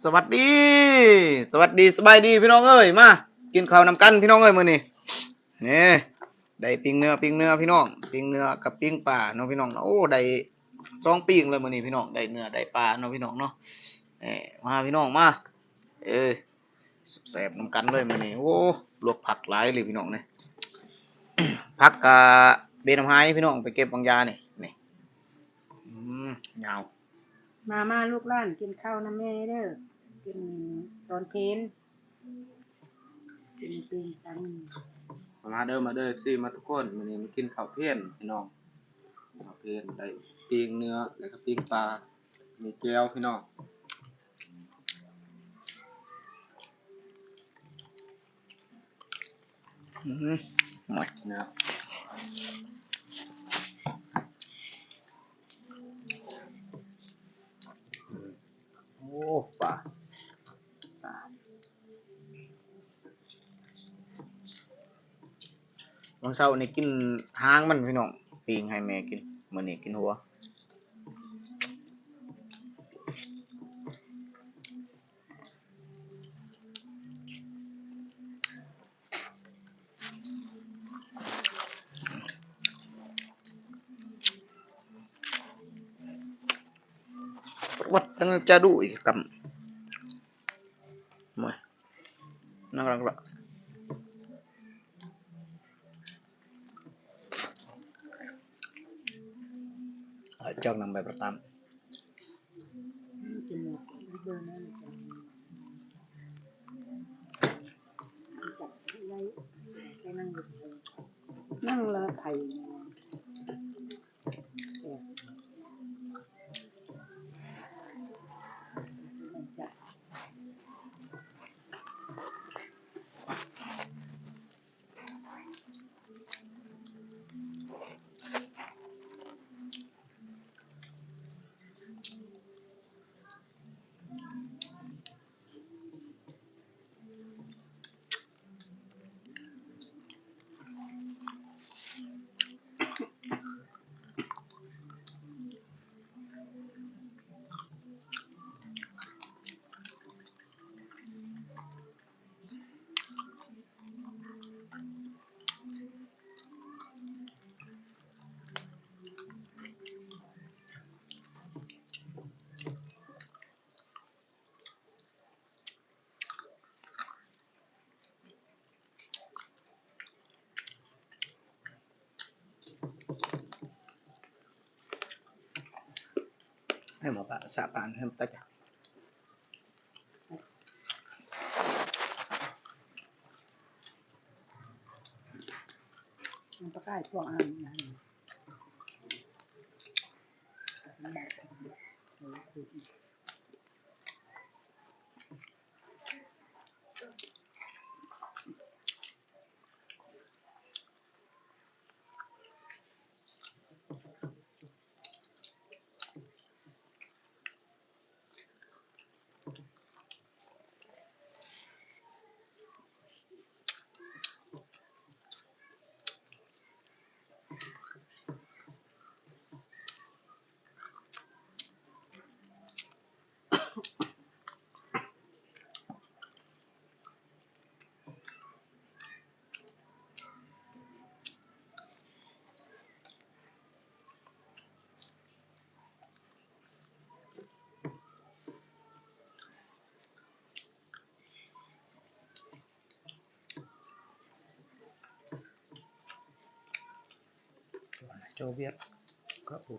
ສະຫວັດດີ ສະຫວັດດີ ສະບາຍດີພີ່ນ້ອງເອີຍ ມາກິນເຂົ້ານຳກັນພີ່ນ້ອງເອີຍ ມື້ນີ້ ນີ້ ໄດ້ປີ້ງເນື້ອ ປີ້ງເນື້ອພີ່ນ້ອງ ປີ້ງເນື້ອກັບປີ້ງປາເນາະພີ່ນ້ອງເນາະ. ໂອ້ ໄດ້ສອງປີ້ງເລີຍມື້ນີ້ພີ່ນ້ອງ ໄດ້ເນື້ອໄດ້ປາເນາະພີ່ນ້ອງເນາະ. ເອີ ມາພີ່ນ້ອງມາ ເອີ ແຊບໆນຳກັນເລີຍມື້ນີ້. ໂອ້ ລວກຜັກຫຼາຍເລີຍພີ່ນ້ອງເອີຍ ຜັກກະເບນຳຫາຍພີ່ນ້ອງ ໄປເກັບວາງຢານີ້ ນີ້ ອືມ ຍາວ. ມາ ມາ ລູກຫຼານກິນເຂົ້ານຳແມ່ເດີ ກິນຕອນເພນ ກິນເພນກັນ. ມາເດີ ມາເດີ ເອັຟຊີ ມາທຸກຄົນ ມື້ນີ້ມາກິນເຂົ້າເພນພີ່ນ້ອງ ເຂົ້າເພນ ໄດ້ປີ້ງເນື້ອ ແລ້ວກໍປີ້ງປາ ມີແຈ່ວພີ່ນ້ອງ. ອືມ ໂອ້ຍ ເນາະ ໂອ້ ປາ ປາ ມື້ເຊົ້ານີ້ກິນຫາງມັນພີ່ນ້ອງ ປີ້ງໃຫ້ແມ່ກິນ ມື້ນີ້ກິນຫົວ. ວັດຕັ້ງຈະດຸອີກກຳ ມາ ນັ່ງຫຼັງລະ ຈອກນຳໃບປະຕາມ. ນັ່ງລະໄຜ. Hei, mau pak, sapan, hei, tak. Pakai tuang an. Cobiat ka u.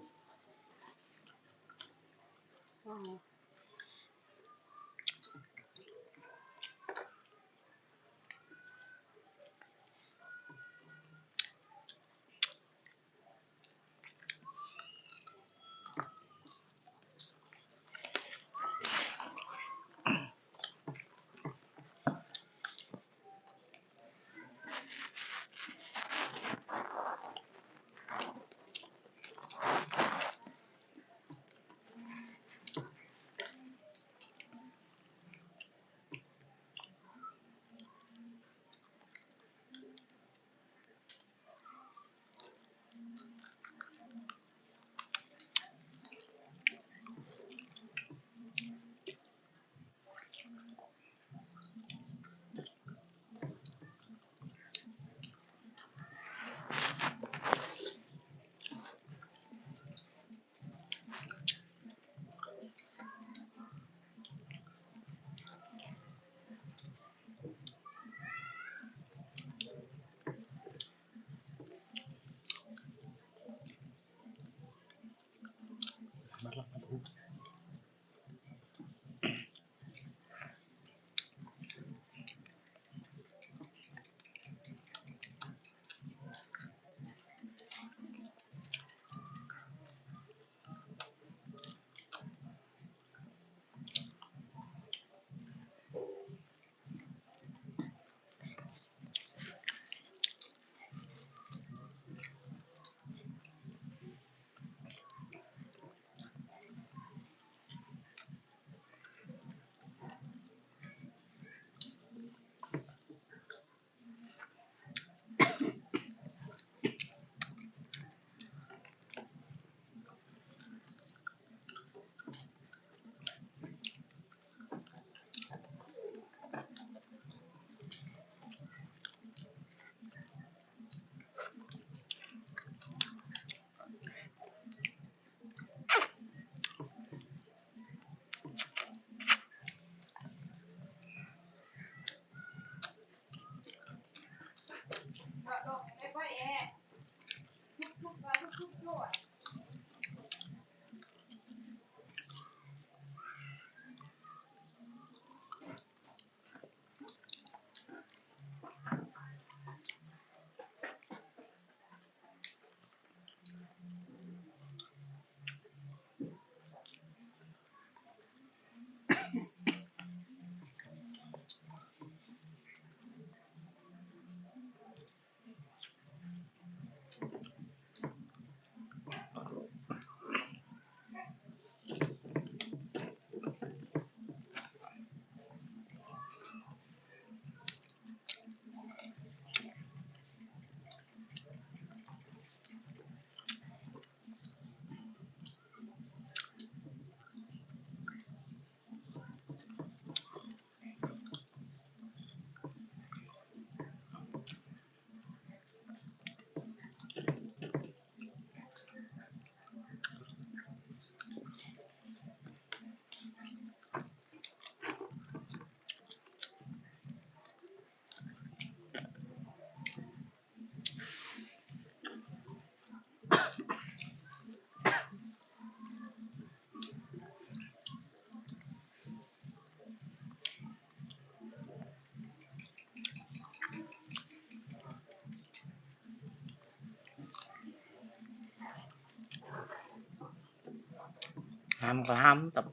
ຫາມກໍຫາມ ຕຳ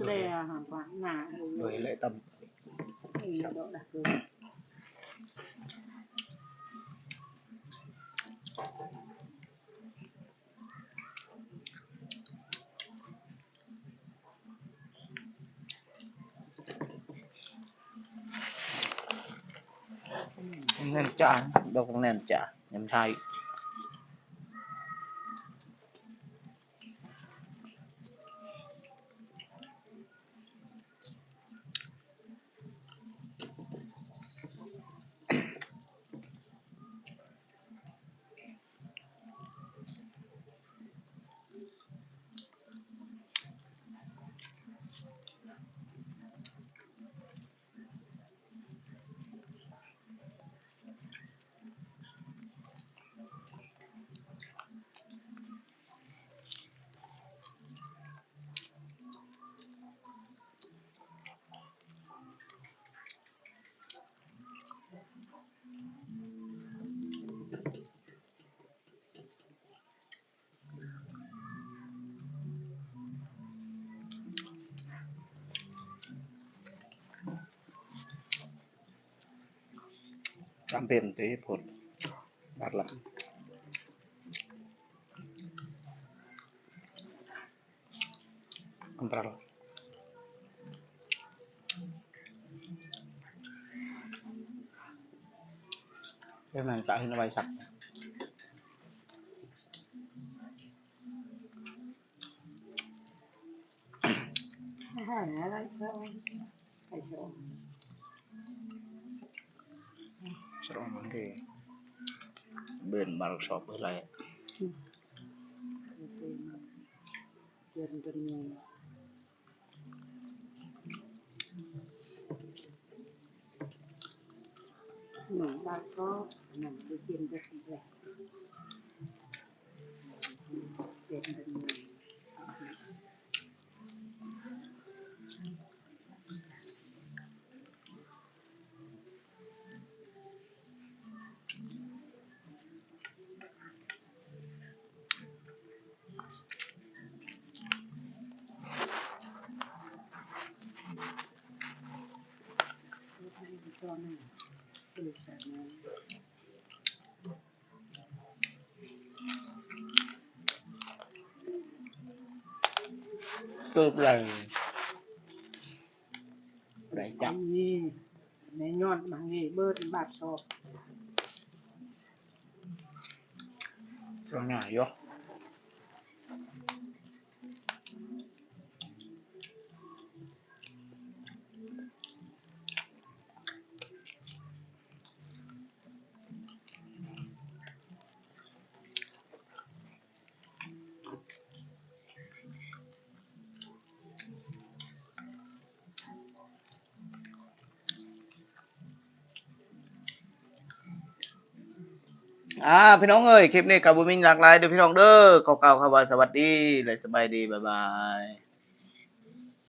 ແລ້ວຫາມກວ່າໜ້າ ໂດຍ ເລີຍຕຳ ເອີ ດອກດາກເກີນ. ແໜ້ນຈ້າ ດອກແໜ້ນຈ້າ ຍຳໄທ. ຈຳເປັນຕິ ໂພດ ບາດລະ ອັນຕະລາຍ ເຮັດຫຍັງກະເຮັດໄວ້ສັກ ອາຫານອະໄລເພິ່ນ ໄປຊອງ ສະດອງມັນເດ ເບິ່ນມາລັກຊອບເອີຍໄລ ອືມ ເປັນເປັນ ໜຶ່ງບາດກໍອັນນັ້ນຄືກິນໄປຊີ້ແຫຼະ ເປັນເປັນ ເກີບໄຫຼ ໄດ້ຈັບ ນີ້ ໃນຍອດມັນນີ້ເບີດບາດສອກ ກໍງ່າຍຢູ່. ອ່າ ພີ່ນ້ອງເອີຍ ຄລິບນີ້ກໍບໍ່ມີຫຍັງຫຼາຍເດີພີ່ນ້ອງເດີ ຂໍກ່າວຄຳວ່າສະຫວັດດີ ແລະ ສະບາຍດີ ບາຍບາຍ.